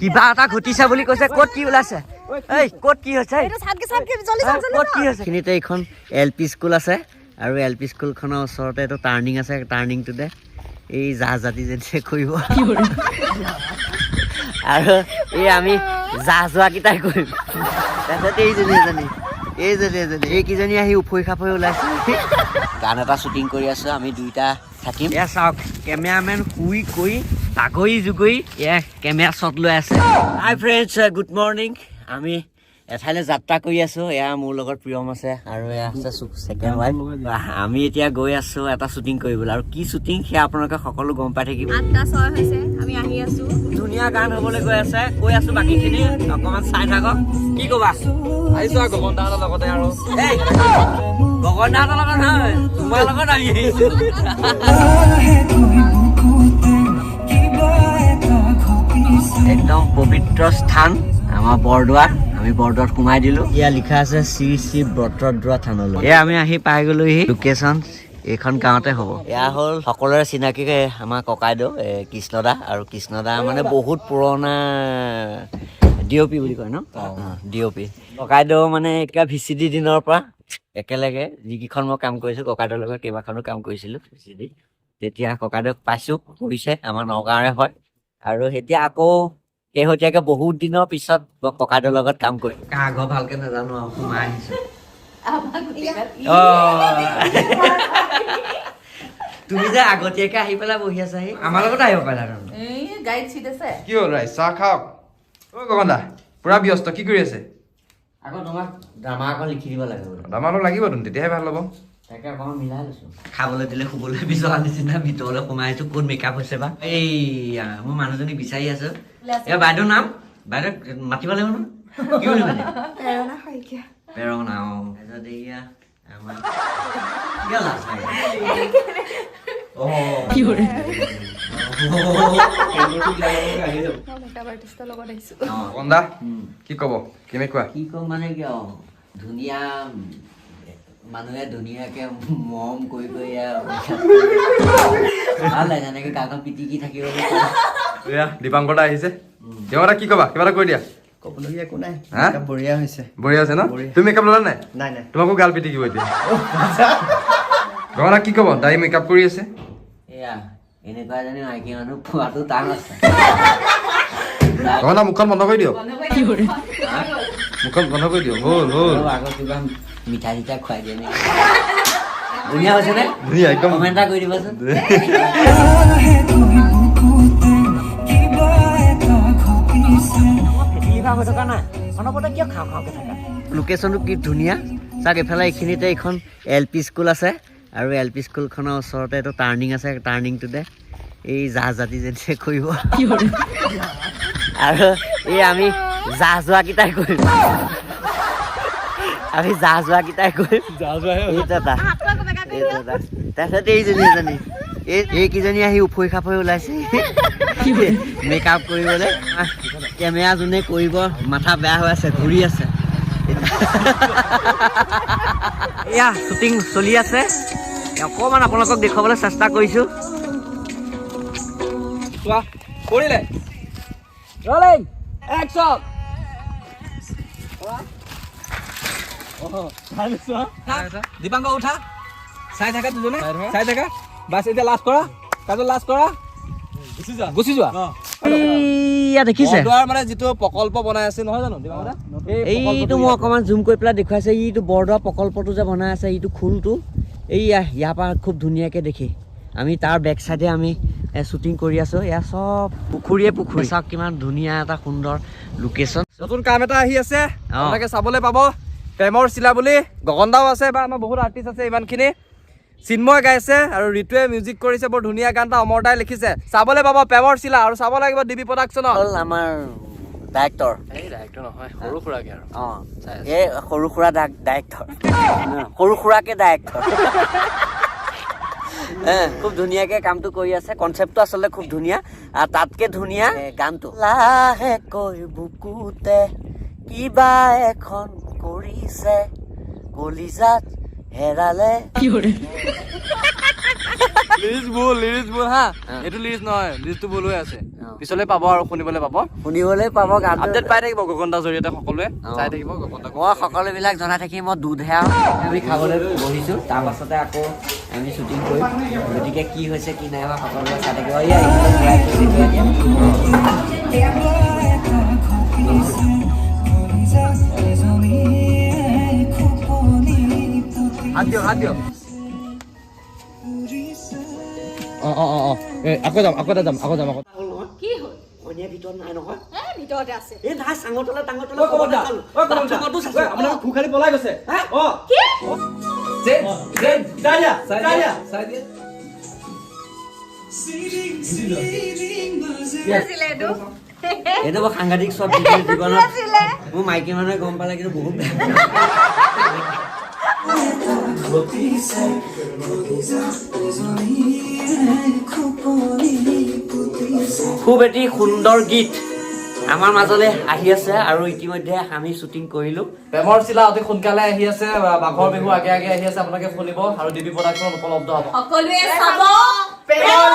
কিবা এটা ঘটিছে বুলি কৈছে। ক'ত কি ওলাইছে? এই, ক'ত কি হৈছে? এইটো চাটকে চাটকে, জলদি চাট, জলদি। ক'ত কি হৈছে? এইখিনিতে এইখন এল পি স্কুল আছে আৰু এল পি স্কুলখনৰ ওচৰতে এইটো টাৰ্ণিং আছে। টাৰ্ণিংটোতে এই জাহ জাতি যেতিয়া কৰিব আৰু এই আমি জাহ যোৱাকেইটাই কৰিম। তাৰপিছত এইজনী এজনী, এইজনী এজনী, এইকেইজনী আহি উফৰি খাফৰি ওলাইছে। গান এটা শ্বুটিং কৰি আছো, আমি দুইটা থাকিম। এয়া চাওক, কেমেৰামেন শুই কৰি বাগৰি জুগৰি এয়া কেমেৰা শ্বট লৈ আছে। হাই ফ্ৰেণ্ডছ, গুড মৰ্ণিং। আমি এঠাইলৈ যাত্ৰা কৰি আছো। এয়া মোৰ লগত প্ৰিয়ম আছে আৰু এয়া আছে ছেকেণ্ড ৱাইফ। আমি এতিয়া গৈ আছো এটা শ্বুটিং কৰিবলৈ আৰু কি শ্বুটিং সেয়া আপোনালোকে সকলো গম পাই থাকিব। 8:06 হৈছে, আমি আহি আছো। ধুনীয়া গান হ'বলৈ গৈ আছে, কৈ আছো। বাকীখিনি অকণমান চাই থাকক। কি ক'বা? আহিছো আৰু গগন দাহঁতৰ লগতে আৰু। এই, গগন দাহঁতৰ লগত নহয়, তোমাৰ লগত আমি আহিছো। একদম পবিত্ৰ স্থান আমাৰ বৰদোৱা। আমি বৰদোৱাত সোমাই দিলো। ইয়াত লিখা আছে শ্ৰী শ্ৰী বটদ্ৰৱা থানলৈ। এয়া আমি আহি পাই গলোহি। লোকেশ্যন এইখন গাঁৱতে হ'ব। এয়া হ'ল সকলোৰে চিনাকি আমাৰ ককাইদেউ কৃষ্ণদা। আৰু কৃষ্ণদা মানে বহুত পুৰণা ডি অ' পি বুলি কয় ন? ডি অ' পি ককাইদেউ। মানে এতিয়া ভিচি ডি দিনৰ পৰা একেলগে যিকেইখন মই কাম কৰিছোঁ, ককাইদেউৰ লগত কেইবাখনো কাম কৰিছিলোঁ ভিচি ডি। তেতিয়া ককাইদেউক পাইছোঁ, কৰিছে, আমাৰ নগাঁৱৰে হয়। আৰু এতিয়া আকৌ শেহতীয়াকে বহুত দিনৰ পিছত মই ককাইদেউৰ লগত কাম কৰিম। কাৰ ঘৰ ভালকে নাজানো আৰু সোমাই আহিছো। অ, তুমি যে আগতীয়াকে আহি পেলাই বহি আছাহি, আমাৰ লগত আহিব পাৰিলা তাৰমানে। এই গাড়ীত চিট আছে। কি হ'ল ৰাইজ, চাহ খাওক। অ' গগন দা, পুৰা ব্যস্ত, কি কৰি আছে? আকৌ তোমাক ড্ৰামা অকণ লিখি দিব লাগে বোলে। দামা অলপ লাগিব তোন, তেতিয়াহে ভাল হ'ব। তাকে অকণমান মিলাই লৈছো। খাবলৈ দিলে শুবলৈ বিচৰা নিচিনা ভিতৰলৈ সোমাই আহিছো। ক'ত মেকআপ হৈছে বা? এই মই মানুহজনীক বিচাৰি আছো। এই বাইদেউৰ নাম, বাইদেউ মাতিব লাগিব নহয়, কি বুলি মাতিম? প্ৰেৰণা শইকীয়া। প্ৰেৰণা, অ। তাৰপিছত এইয়া আমাৰ, কিয় লাজ লাগে? অ। মই মেকআপ আৰ্টিষ্টৰ লগত আহিছো। অ। গগন দা, কি ক'ব, কেনেকুৱা? কি ক'ম মানে, কিয় ধুনীয়া মানুহে ধুনীয়াকে মৰম কৰি কৰি আৰু ভাল লাগে, এনেকে গালখন পিটিকি থাকিব। এয়া দীপাংকৰ দা আহিছে। দীপাংকৰ দা, কি ক'বা? কিবা এটা কৈ দিয়া। ক'বলগীয়া একো নাই। হা? Makeup বঢ়িয়া হৈছে। বঢ়িয়া আছে ন? তুমি মেকআপ ল'লা নাই? নাই নাই। তোমাকো গাল পিটিকিব এতিয়া। গগন দা, কি ক'ব? দাই মেকআপ কৰি আছে। এয়া এনেকুৱা এজনী মাইকী মানুহ পোৱাটো টান আছে। গগন দা, মুখখন বন্ধ কৰি দিয়ক, মুখখন বন্ধ কৰি দিয়ক। হ'ল হ'ল। আৰু আগত কিবা মিঠাই চিঠাই খুৱাই দিয়ে নেকি? ধুনীয়া হৈছে নে? ধুনীয়া একদম। কমেণ্ট এটা কৰি দিবাচোন। হৈ থকা নাই, অনবৰতে কিয় খাওঁ খাওঁকে থাকা? লোকেশ্যনটো কি ধুনীয়া চাওক। এইফালে এইখিনিতে এইখন এল পি স্কুল আছে আৰু এল পি স্কুলখনৰ ওচৰতে এইটো টাৰ্ণিং আছে। টাৰ্ণিংটোতে এই জাহ জাতি যেতিয়া কৰিব আৰু এই আমি জাহ যোৱাকেইটাই কৰিম। আমি জাহ যোৱাকেইটাই কৰিম। এইটো এটা, এইটো এটা। তাৰপিছত এইজনী এজনী, এই এইকেইজনী আহি উফৰি খাফৰি ওলাইছে মেকআপ কৰিবলৈ। কেমেৰা যোনে কৰিব, মাথা বেয়া হৈ আছে, ঘূৰি আছে। এয়া শ্বুটিং চলি আছে, অকণমান আপোনালোকক দেখুৱাবলৈ চেষ্টা কৰিছোঁ। চোৱা, কৰিলে। Rolling, action. দীপাংক, উঠা। চাই থাকা, দুজনে চাই থাকা। বাছ, এতিয়া লাজ কৰা কাজল, লাজ কৰা, গুচি যোৱা। এইয়া দেখিছে? বৰদোৱাৰ মানে যিটো প্ৰকল্প বনাই আছে নহয় জানো দীপাংক দা? এই এইটো মই অকণমান জুম কৰি পেলাই দেখুৱাইছে। এইটো বৰদোৱা প্ৰকল্পটো যে বনাই আছে, এইটো খোলটো এইয়া ইয়াৰ পৰা খুব ধুনীয়াকৈ দেখি। আমি তাৰ বেক চাইডে আমি শ্বুটিং কৰি আছোঁ। এয়া চব পুখুৰীয়ে পুখুৰী। চাওক, কিমান ধুনীয়া এটা সুন্দৰ লোকেশ্যন। নতুন কাম এটা আহি আছে, আপোনালোকে চাবলৈ পাব, প্ৰেমৰ চিলা বুলি। গগন দাও আছে বা আমাৰ বহুত আৰ্টিষ্ট আছে ইমানখিনি। চিন্ময় গাইছে আৰু ঋতুৱে মিউজিক কৰিছে। বৰ ধুনীয়া গান এটা অমৰ দাই লিখিছে। চাবলৈ পাব প্ৰেমৰ চিলা আৰু চাব লাগিব ডিবি প্ৰডাকশ্যনত। হ'ল আমাৰ ডাইৰেক্টৰ। এই ডাইৰেক্টৰ নহয়, সৰু সুৰাকে আৰু। অঁ, এই সৰু সুৰা ডাইৰেক্টৰ, সৰু সুৰাকে ডাইৰেক্টৰ। খুব ধুনীয়াকে কামটো কৰি আছে। কনচেপ্টটো আচলতে খুব ধুনীয়া আৰু তাতকে ধুনীয়া গানটো। লাহেকৈ বুকুতে কিবা এখন কৰিছে, কলিজাত হেৰালে। লিৰিক্স ভুল, লিৰিক্স ভুল। হা, এইটো লিৰিক্স নহয়, লিৰিক্সটো ভুল হৈ আছে। পিছলৈ পাব আৰু শুনিবলৈ পাব। শুনিবলৈ পাব গানটো। আপডেট পাই থাকিব গগনদাৰ জৰিয়তে, সকলোৱে চাই থাকিব গগনদা। মই সকলোবিলাক জনাই থাকিম। মই দুধহে আৰু আমি খাবলৈ বহিছোঁ, তাৰ পাছতে আকৌ আমি শ্বুটিং কৰিম। গতিকে কি হৈছে কি নাই হোৱা সকলোৱে চাই থাকিব। এয়া এইখিনি ঘূৰাই থৈছোঁ এতিয়া। হাত দিয়ক, হাত দিয়ক। অঁ অঁ অঁ অঁ এই আকৌ যাম, আকৌ এটা যাম, আকৌ যাম, আকৌ। কি হ'ল? কণীয়া ভিতৰত নাই নহয়। এ, ভিতৰতে আছে। এই নাই, চাঙৰ তলে টাঙৰ তলে। আপোনালোক খুখালি পলাই গৈছে। অ। কি? চাই দিয়া, চাই দিয়া, চাই দিয়া। কি আছিলে এইটো? এইটো বৰ সাংঘাতিক চব জীৱনত। আছিলে? মোৰ মাইকী মানুহে গম পালে কিন্তু বহুত বেয়া। খুব এটি সুন্দৰ গীত আমাৰ মাজলৈ আহি আছে আৰু ইতিমধ্যে আমি শ্বুটিং কৰিলোঁ। প্ৰেমৰ চিলা অতি সোনকালে আহি আছে, মাঘৰ বিহু আগে আগে আহি আছে। আপোনালোকে শুনিব আৰু ডিবি প্ৰডাকশ্যনত উপলব্ধ হ'ব। সকলোৱে চাব প্ৰেমৰ।